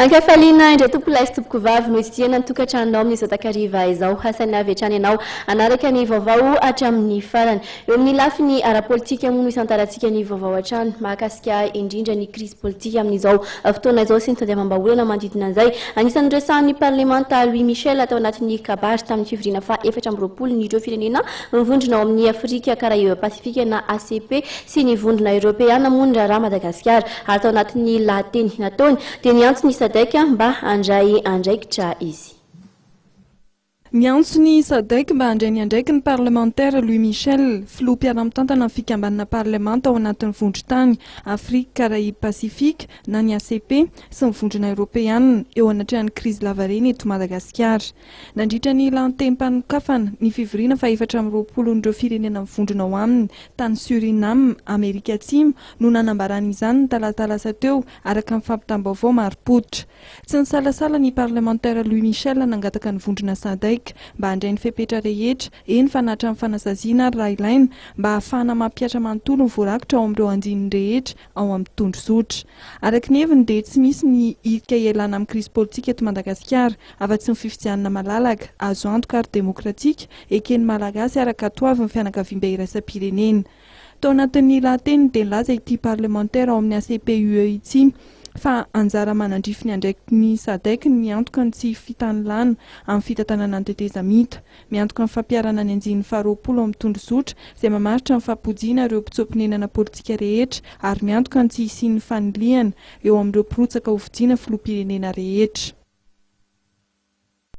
Ankafaliana indray tompolahy sy tompokovavy no hitsidihana ny tokantranonao amin'izao takariva izao. Hasaina avy hatrany ianao hanaraka ny vaovao hatramin'ny farany. Eo amin'ny lafiny ara-politika moa no isantarantsika ny vaovao hatrany mahakasika indrindra ny krizy politika amin'izao fotoana izao sy ny tadiavam-bahaolana manodidina an'izay. Anisan'ny noresahan'ny parlemanta Louis Michel tao anatin'ny kabary tamin'ny fivoriana faha 24 n'ireo firenena mivondrona ao amin'ny Afrika Karaiba Pasifika na ACP sy ny Vondrona Eoropeana moa ny raharaha Madagasikara ary tao anatin'ny lahateny nataony dia niantso ny Sadec mba handray andraikitra izy. Miantso ny Sadec mba handray ny andraikiny ny parlemantera Louis Michel, filoha mpiara-mitantana ny fikambanana parlemanta ao anatin'ny vondron-tany Afrique Caraïbes Pacifique na ny ACP sy ny vondrona Eoropeanina eo anatrehan'ny krizy lavareny eto Madagasikara. Nandritra ny lahatenim-panokafana ny fivoriana faha-24 ireo firenena mivondrona ao aminy tany Suriname, Amerika Atsimo no nanambarany izany ny talata lasa teo araka ny fampitam-baovao marim-pototra. Tsy nisalasala ny parlemantera Louis Michel nangataka ny vondrona Sadec mba handray ny fepetra rehetra, eny fa na hatramin'ny fanasaziana ary raha ilaina, mba hahafahana mampihatra manontolo ny voarakitra ao amin'ireo andininy rehetra ao amin'ny tondrozotra. Araka ny heviny dia tsy misy ny hirika hialana amin'ny krizy politika eto Madagasikara afa-tsy ny fifidianana malalaka, azo antoka ary demokratika, eken'ny Malagasy ary ankatoavin'ny fianakaviambe iraisam-pirenena. Tao anatin'ny lahateniny dia nilaza ity parlemantera ao amin'ny ACPUE ity fa anjara manandrify ny andraikitry ny Sadec ny miantoka ny tsy fitanilana amin'ny fitantanana ny tetezamita. Miantoka ny fampiharana ny andininy faharoapolo ao amin'ny tondrozotra izay mamaritra ny fampodiana ireo mpitsoa-ponenana politika rehetra ary miantoka ny tsy hisian'ny fanilihana eo amin'ireo mpirotsaka hofidiana filoham-pirenena rehetra.